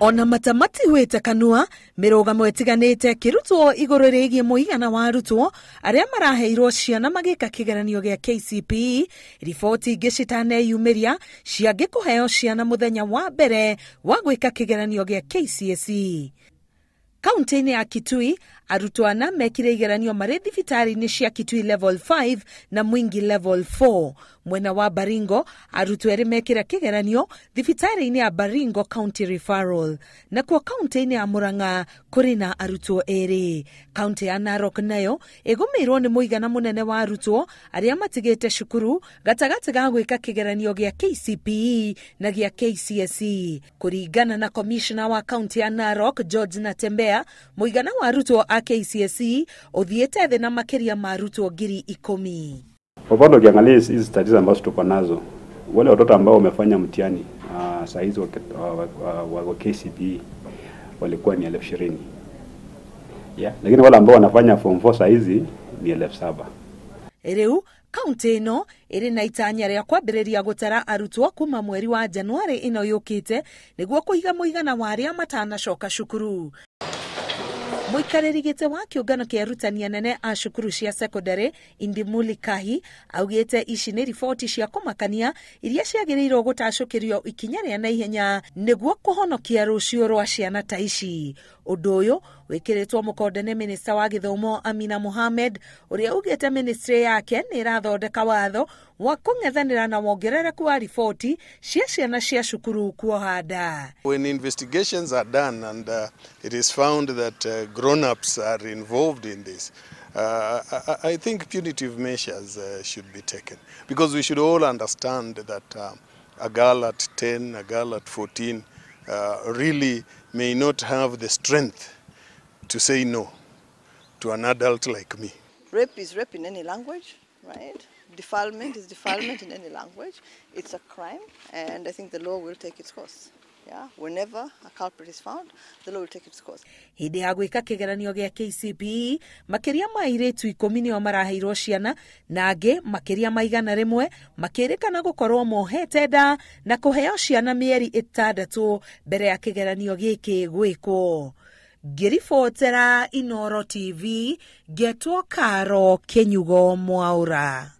Ona mata matihwĩte kanua, mĩrũgamo ĩtiganĩte ĩkĩrutwo igũrũ rĩgiĩ mũigana wa arutwo arĩa maraheirwo ciana magĩka kĩgeranio gĩa KCPE, riboti ingĩ citaneyumĩria ciangĩ kũheo ciana mũthenya wa mbere wa gwĩka kĩgeranio gĩa KCSE. Kaunti-inĩ ya Kitui, arutwo ana mekire igeranio marĩ thibitarĩ-inĩ cia Kitui Level 5 na Mwingi Level 4. Mwena wa Baringo, arutwo erĩ mekire kĩgeranio thibitarĩ-inĩ ya Baringo County Referral. Nakuo kaunti-inĩ ya Murang'a kũrĩ na arutwo erĩ. Kaunti ya Narok nayo ĩgũmĩirwo nĩ mũigana mũnene wa arutwo arĩa matigĩte cukuru gatagatĩ ga gwĩka kĩgeranio gĩa KCPE na gĩa KCSE. Kũringana na komishona wa kaunti ya Narok George Natembeya, mũigana wa arutwo a KCSE ũthiĩte thĩ na makĩria ma arutwo 10,000. Kwa upande ukiangalia hizi statistics ambazo tuko nazo, wale watoto ambao wamefanya mtihani saa hizi wa KCPE walikuwa ni 20,000. Yeah, lakini wale ambao wanafanya form 4 saa hizi ni 7,000. Rĩu kaunti ĩno ĩrĩ na itanya rĩa kwambĩrĩria gũtara arutwo kuma mweri wa Januarĩ ĩno yũkĩte nĩguo kũiga mũigana wa arĩa matanacoka cukuru. Mũikarĩri gĩtĩ wa kĩũngano kĩa arutani anene a cukuru cia secondary Indimuli Kahi augĩte ici nĩ riboti cia kũmakania iria ciagĩrĩirwo gũtacũkĩrio ikinya rĩa naihenya nĩguo kũhonokia rũciũ rwa ciana ta ici. Ũndũ ũyũ wĩkĩrĩtwo mũkonde nĩ minista wa gĩthomo Amina Mohamed ũrĩa ugĩte ministry yake nĩ ĩrathondeka watho wa kũng'ethanĩra na wongerereku wa riboti cia ciana cia cukuru kuoha nda. When investigations are done and it is found that grown-ups are involved in this, I think punitive measures should be taken, because we should all understand that a girl at 10, a girl at 14 really may not have the strength to say no to an adult like me. Rape is rape in any language, right? Defilement is defilement in any language. It's a crime, and I think the law will take its course. Yeah, whenever a culprit is found, the law will take its course. Hĩndĩ ya gwĩka kĩgeranio gĩa KCPE, makĩria ma airĩtu 10 nĩo maraheirwo ciana na angĩ makĩria ma 100 makĩrĩkana gũkorwo mohete nda na kũheo ciana mĩeri 6 mbere ya kĩgeranio gĩkĩ gwĩkwo. Ngĩribotera Inooro TV, ngetwo Karo Kĩnyugo Mwaũra.